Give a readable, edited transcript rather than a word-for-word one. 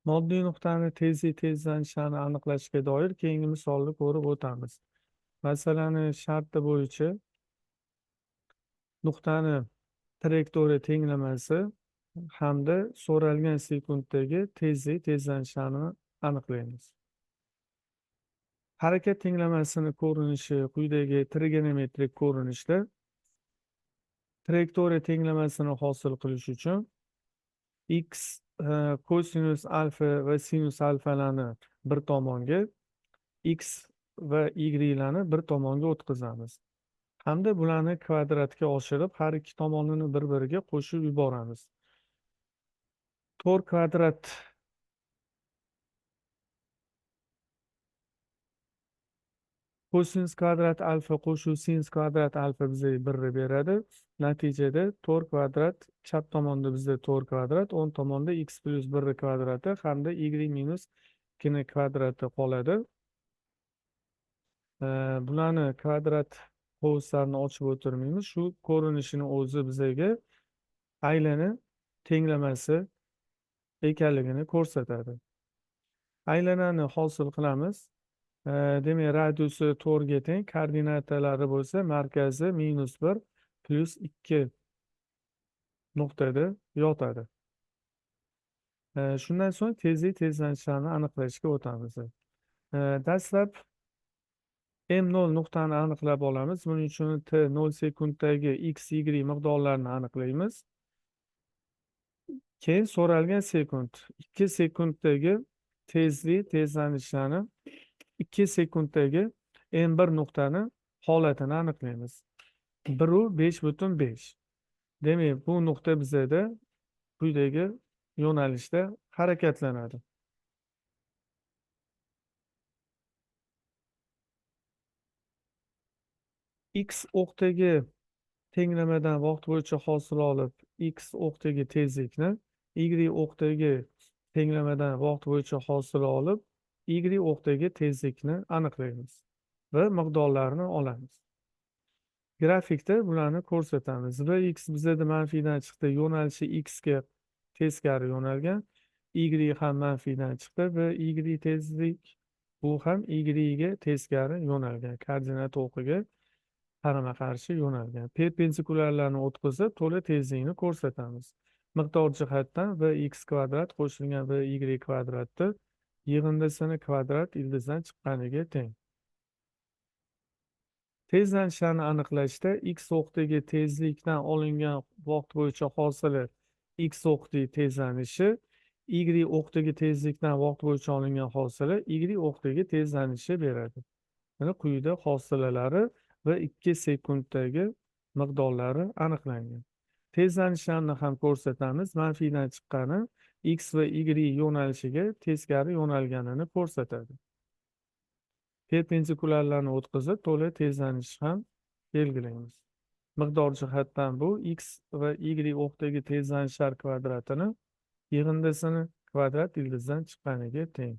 Moddiy nuqtani tezlik tezlanishini aniqlashga doir keyingi misolni ko'rib o'tamiz. Masalani sharti bo'yicha nuqtani trayektoriya tenglamasi hamda so'ralgan sekunddagi tezlik tezlanishini aniqlaymiz. Harakat tenglamasini ko'rinishi quyidagi trigonometrik ko'rinishda. Trayektoriya tenglamasini hosil qilish uchun x kosinus alfa va sinus alfalarni bir tomonga, x va y'larni bir tomonga o'tkazamiz. Hamda bularni kvadratga oshirib, har ikki tomonini bir-biriga qo'shib yuboramiz. 4 kvadrat kosinus kvadrat alfa qo'shuv sinus kvadrat alfa bizga 1 beradi. Natijada 4 kvadrat chap tomonda bizda 4 kvadrat, o'ng tomonda x plus 1 kvadrati hamda y minus 2 kvadrati qoladi. Bularni kvadrat qovuslarini ochib o'tirmaymiz. Shu ko'rinishini o'zi bizga aylana tenglamasi ekanligini ko'rsatadi. Aylanani hosil qilamiz. Demak, radiusi 4 ga teng, koordinatalari bo'lsa markazi -1 plus 2 nuqtada yotadi. Shundan so'ng tezlik tezlanishlarni aniqlashga o'tamiz. Dastlab M0 nuqtani aniqlab olamiz. Buning uchun T0 sekunddagi x, y miqdorlarini aniqlaymiz. Keyin so'ralgan sekund, 2 sekunddagi tezlik tezlanishlarni 2 sekunddagi M1 nuqtani holatini aniqlaymiz. 1,5,5. Demak, bu nuqta bizada quyidagi yo'nalishda harakatlanadi. X o'qdagi tenglamadan vaqt bo'yicha hosil olib, x o'qdagi tezlikni, y o'qdagi tenglamadan vaqt bo'yicha hosil olib, y o'qdagi tezlikni aniqlaymiz va miqdorlarini olamiz. Grafikda bularni ko'rsatamiz. Va x bizada manfiydan chiqdi, yo'nalishi x ga teskari yo'nalgan, y ham manfiydan chiqdi va y tezlik bu ham y ga teskari yo'nalgan, koordinata o'qiga qarama-qarshi yo'nalgan. Perpendikulyarlarni o'tkazib, to'la tezlikni ko'rsatamiz. Miqdor jihatdan va x kvadrat qo'shilgan va y kvadratni yig'indisini kvadrat ildizdan chiqqaniga teng. Tezlanishlarni aniqlashda x o'qdagi tezlikdan olingan vaqt bo'yicha hosili x o'qdagi tezlanishi, y o'qdagi tezlikdan vaqt bo'yicha olingan hosili y o'qdagi tezlanishi beradi. Mana quyida hosilalari va 2 sekunddagi miqdorlari aniqlangan. Tezlanishlarni ham ko'rsatamiz. Manfiydan chiqqani x va y yo'nalishiga teskari yo'nalganini ko'rsatadi. Perpendikulyarlarni o'tkazib, to'la tezlanish ham belgilaymiz. Miqdor jihatdan bu x va y o'qdagi tezlanishlar kvadratini yig'indisini kvadrat ildizdan chiqqaniga teng.